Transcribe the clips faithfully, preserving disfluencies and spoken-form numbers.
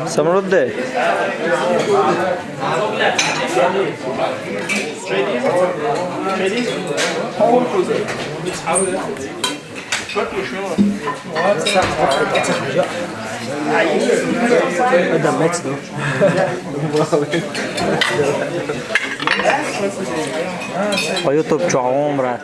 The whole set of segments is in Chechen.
Самурудде. Адам мецду. По YouTube чё, умра.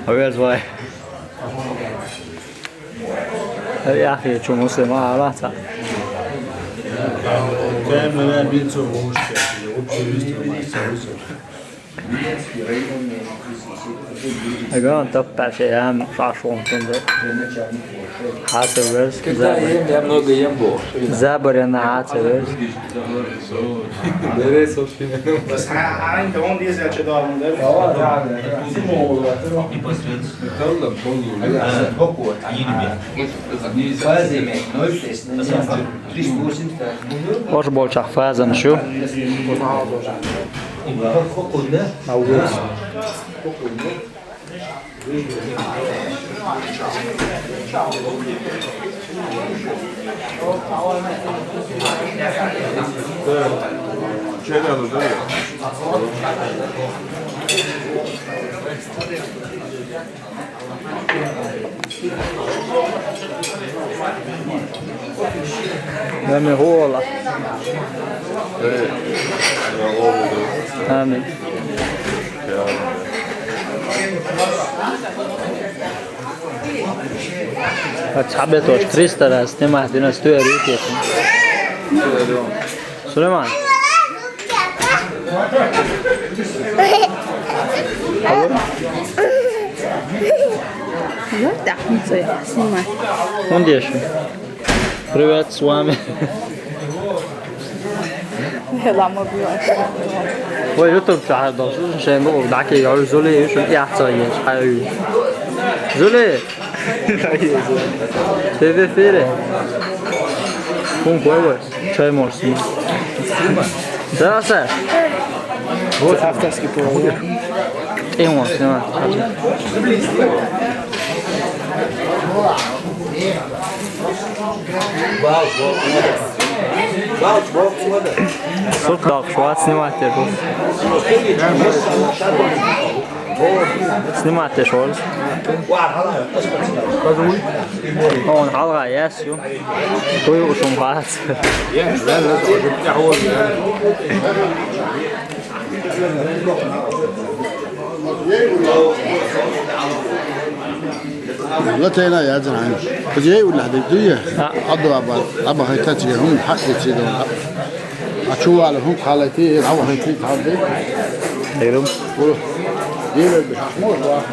Awiyaz vay. Hadi ya akhi, çu Muslim ala ta. Aga, tappa şey hem şaşon tunde. Hasa verz. Когда ем, я много ем больше. Забарена hasa verz. Бере, собственно. Bas ha, ha, então um dia já te dou um, né? Fazem, né? Nós, esse, né? Três por cento. Hoş bolçaq fazan şu. Amin. Hola. Amin. Ацхьабетош триста раз снимать, дина стоя рикет. Сулейман. Алло? Вот так, ну что я снимаю. Он дешев. Привет, с вами. Ва YouTube чу хьадолуш, шайн бу даки, я уже зули, шу я ца еш, хьаю. Зули! Ты в эфире. Кун кой вай? Чай морс. Да, сэр. Вот авторский повар. Ты морс, снимай. Сурт дагъ, шуат снимать деш. Снимать деш валс. Он гьалгъа яс ю. Туй ушум хац. Ла тайна я зан. Кузе улла дик дуя. А. Аду аба, аба хайтачи гум хакки чидо. А чувал гум халати, аба хайти таби. Айрум. О. Ела бихмор ва.